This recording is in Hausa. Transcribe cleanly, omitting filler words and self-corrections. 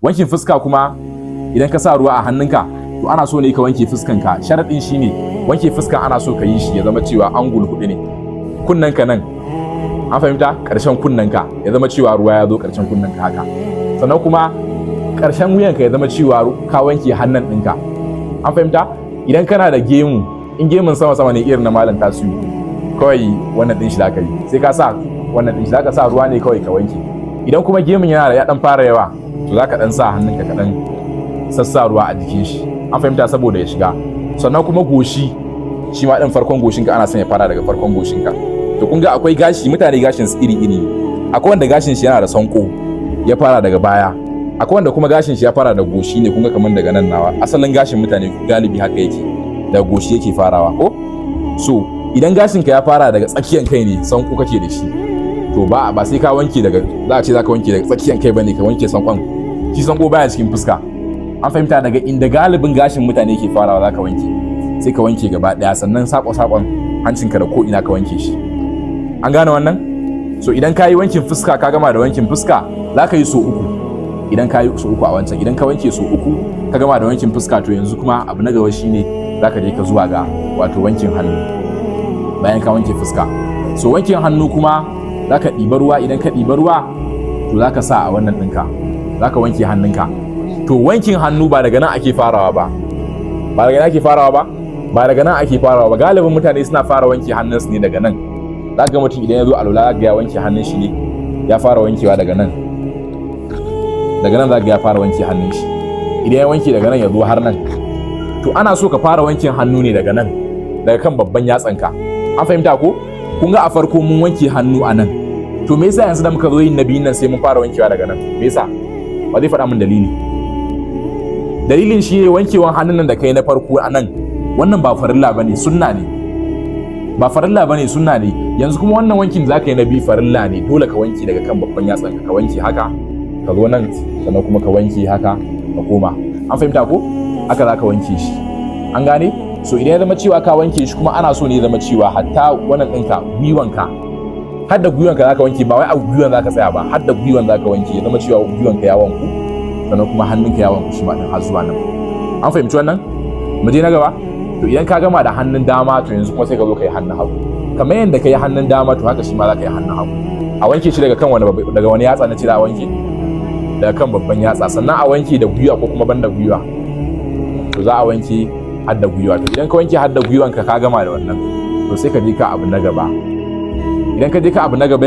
Wankin fuska kuma, idan ka sa ruwa a hannunka, to ana so ne ka wanke fuskanka. Sharaɗin shine wanke fuskan ana so ka yi shi ya zama cewa angle hudu ne. Kunnenka nan, an fahimta? Ƙarshen kunnenka ya zama cewa ruwa ya zo ƙarshen kunnenka haka. Sannan kuma ƙarshen wuyanka ya zama cewa ka wanke hannun ɗinka. An fahimta? Idan kana da gemu, in gemun sama sama ne irin na Malam Tasiu, kawai wannan ɗin shi da ka yi, sai ka sa wannan ɗin shi, za ka sa ruwa ne kawai ka wanke. Idan kuma gemun yana da ya ɗan fara yawa, to za ka ɗan sa hannunka ka ɗan sassa ruwa a jikin shi. An fahimta? Saboda ya shiga. Sannan kuma goshi shi ma ɗin, farkon goshinka, ana son ya fara daga farkon goshinka. To kun ga akwai gashi, mutane gashin su iri iri ne. Akwai wanda gashin shi yana da sanko, ya fara daga baya. Akwai wanda kuma gashin shi ya fara da goshi ne. Kun ga kamar daga nan nawa, asalin gashin mutane galibi haka yake, daga goshi yake farawa ko. So idan gashin ka ya fara daga tsakiyan kai ne, sanko kake da shi, to ba sai ka wanke daga, za a ce za ka wanke daga tsakiyan kai bane ka wanke sankon. Shi sanko baya cikin fuska. An fahimta? Daga inda galibin gashin mutane ke farawa za ka wanke, sai ka wanke gaba daya. Sannan sako sakon hancinka da ko ina ka wanke shi. An gane wannan? So idan ka yi wankin fuska, ka gama da wankin fuska, za ka yi so uku. Idan ka yi so uku a wancan, idan ka wanke so uku, ka gama da wankin fuska, to yanzu kuma abu na gaba shine za ka je ka zuwa ga wato wankin hannu bayan ka wanke fuska. So wankin hannu kuma za ka ɗiba ruwa. Idan ka ɗiba ruwa, to za ka sa a wannan ɗinka, za ka wanke hannunka. To wankin hannu ba daga nan ake farawa ba, ba daga nan ake farawa ba, ba daga nan ake farawa ba. Galibin mutane suna fara wanke hannunsu ne daga nan. Za ga mutum idan ya zo alwala, za ga ya wanke hannun shi ne, ya fara wankewa daga nan. Daga nan za ga ya fara wanke hannun shi. Idan ya wanke daga nan, ya zo har nan. To ana so ka fara wankin hannu ne daga nan, daga kan babban yatsanka. An fahimta ko? Kun ga a farko mun wanke hannu a nan. To me yasa yanzu da muka zo yin na biyun nan sai mun fara wankewa daga nan? Me yasa? Ba zai faɗa min dalili? Dalilin shi ne wankewan hannun nan da kai na farko a nan, wannan ba farilla bane, sunna ne. Ba farilla bane, sunna ne. Yanzu kuma wannan wankin da zaka yi na biyu farilla ne. Dole ka wanke daga kan babban yatsan ka wanke haka, ka zo nan, sannan kuma ka wanke haka, ka koma. An fahimta ko? Haka za ka wanke shi. An gane? So idan ya zama cewa ka wanke shi kuma, ana so ne ya zama cewa hatta wannan ɗinka, gwiwanka, har da gwiwanka za ka wanke. Ba wai a gwiwan za ka tsaya ba, har da gwiwan za ka wanke, ya zama cewa gwiwanka ya wanku, sannan kuma hannunka ya wanku shi ma ɗin har zuwa nan. An fahimci wannan? Mu je na gaba. To idan ka gama da hannun dama, to yanzu kuma sai ka zo ka yi hannun hagu. Kamar yadda ka yi hannun dama, to haka shi ma za ka yi hannun hagu. A wanke shi daga kan wani, daga wani yatsa na ce za a wanke? Daga kan babban yatsa. Sannan a wanke da gwiwa ko kuma banda gwiwa? To za a wanke har da gwiwa. To idan ka wanke har da gwiwanka, ka gama da wannan, to sai ka je ka abu na gaba. Idan ka je ka abu na gaba